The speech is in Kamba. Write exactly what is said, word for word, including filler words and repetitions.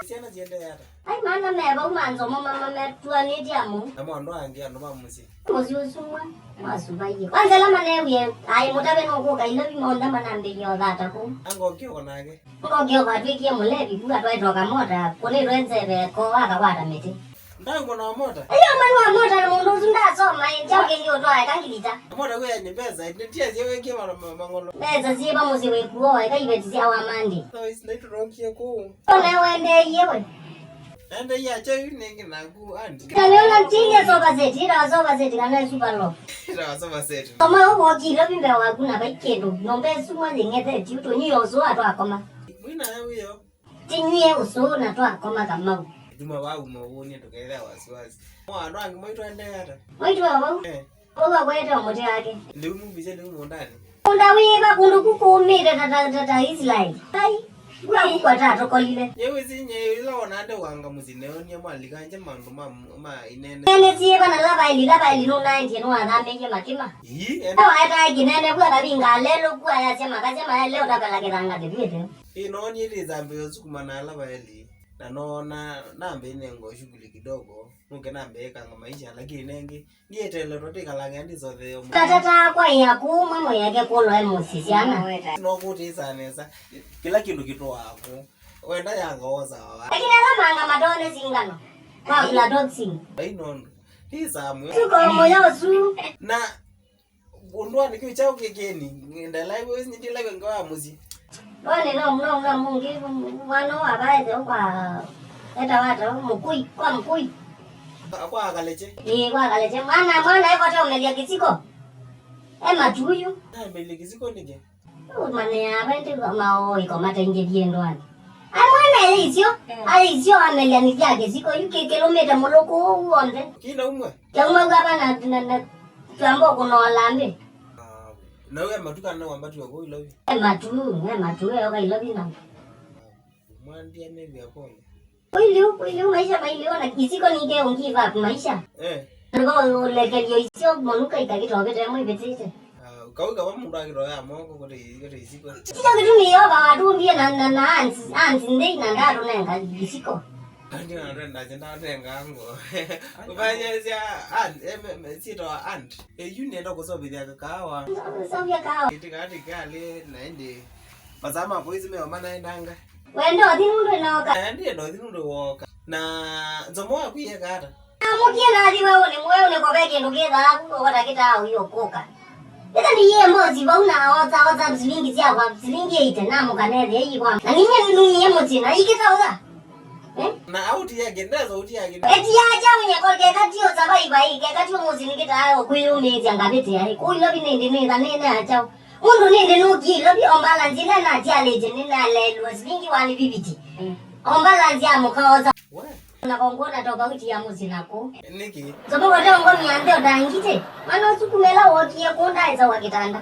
Syana siendee ata? Ai, mana me vau ma nzomo mama metuanĩtye amu. Na maũndũ angĩ andũ ma mũsyĩ. Mũsyĩ ũsu mwa, mwasuvaie. Kwanza ĩla maneewie, ai, mũtave nũkũka Nairobi monthe manambĩie ũthata kũu. Angokioko nake. Ngokioko atwĩkie mũlevi ku atwaĩtwe kamota, kũnĩtwe nzeve ko akakwata mĩtĩ. Ndaumwa na mota. Ayo mwana wa mota na mũndũ ũsu ndasoma, ĩ, njaũkĩlye ũtwae kangilita. Mota kwĩ yani mbesa, nĩtiasie wĩkie mang'olo. Mbesa siĩ va mũsyĩ wĩkuo, eka iveti sya wa Monday. No, isi naitũrongie kũu. Ona wendeie we. Ende ya chai nenge naku andi. Kana ona tini ya sofa set, ira sofa set kana super low. Ira sofa set. Kama uko kilo bimbe wa kuna bai kendo, nombe suma lingete ti uto nyi oso atwa akoma. Mwina ya wiyo. Tinyie uso na twa akoma Kamau. Tuma wa uma uone tukele wasiwasi. Mwa ndo angi mwaitwa ende ata. Mwaitwa wa. Eh. Oga kwete omote yake. Ndio mumbize ndio mundani. Kũnda wĩva kũndũ kũkũũmĩte ta, ta, ta, ta Israel. Ai, kũla kũkwata atokolile. Nyewĩsĩ nyewĩla wonande wanga mũsyĩ neonie mwalikanje maũndũ ma, ma inene. Nene siĩva na Lavaeli, Lavaeli nũnaendie nũathamĩie makĩma. Ii, enda. Ewa etae kĩnene, kua kavinga lelo, kua yasya makasya maeleo tapela kĩthanga kĩvĩte. Ii, noonie ndĩsambĩo sukuma na Lavaeli, na noona nambĩnengo shughuli kidogo, nũke nambĩkanga maisha, lakini nengĩ, Ndietele tũtĩkalangĩa ndĩsothee ũmwe. Tata takwa ĩya kũu mwe mũyeke kũlwa e mũsyĩ syana. No kũtĩsaa nesa. Kĩla kĩndũ kĩtũaa kũu. Wenda yanga wosawa wa. Lakini ala manga matone singano. Kwa aflatoxin. Ai nondo. Ndisaa mwe. Tuko moyo su. Na ũndũ wa nĩkĩ kyaũ kĩkĩni. Ndalaiwe ndilaiwe ngawa mũsyĩ. One no, no, no, mũngĩ mwana wa vaete kwa eta wata mũkui, kwa mũkui. Kwa akaleche. Ĩĩ, kwa akaleche. Mwana, mwana ekote ũmelya kĩsiko. E matuyu. Amelya kĩsiko nĩkĩ? Mane ya vende maoiko mataingĩthie ndwani. Ai mwana aisyo, aisyo amelya nĩthya kĩsiko yu kĩkĩlũmĩte mũlũkũ ũu w'onthe. Kina umwe. Kyauma vana na, na, na twamba kũnoa lambĩ. Ah, na we matuka no wambati wa kwa Ilovi. E matu, e matu, e oka Ilovi na. Mwandia maybe akona. Kweli, kweli, maisha mailiona, isiko nike ungive up maisha. Eh. Ndo ulekelio isio monuka ikakito vete mwe vetete. Ah, kauka wa mundu akitoya moko kote kote isiko. Sio kitu ni yoba watumbie na, na, na ants, ants ndei na ndaro nenga isiko. Andi na ndenda jenda nenga ngo. Ubanya sia ant, em, em, sito ant. E yu nenda kusovithia kawa. Sovia kawa. Iti kati kale na ende. Masama boys me omana endanga. Wenda ũthi nũndũ ĩnooka. Eh, ndienda ũthi nũndũ woka. Na nzomo waku yeka ata? Namukie nathi weũ nĩ mweũ nĩ kove kĩndũ kĩthaa ku ũkota kĩtaa ũyo kũka. Ĩta ndiye mbosi vau na oza oza silingi syakwa silingi ĩite na mũkanethe ĩikwa. Na ninya nĩnumie mũtĩ na ikĩta ũtha. Eh? Na auti yake ndeza uti yake. Eti ya chau nye kol keka tio survive ai keka tio mũtĩ nĩ kĩtaa ũkwĩyũmĩĩsya ngavĩte ai. Kũilo vinende nĩ thanene achau. Mũndũ nĩndĩ nũkie Ilovi o balance ĩla natialĩte nĩnaleelwa silingi one fifty. Mm. O balance ya mũkaosa. We. Na kongona tofauti ya mũsyĩ na kũu. Nĩkĩ? Somo kote ngomia nthĩ ũtangite. Mana ũsukumela wokie kũu ndaĩsa wa kĩtanda.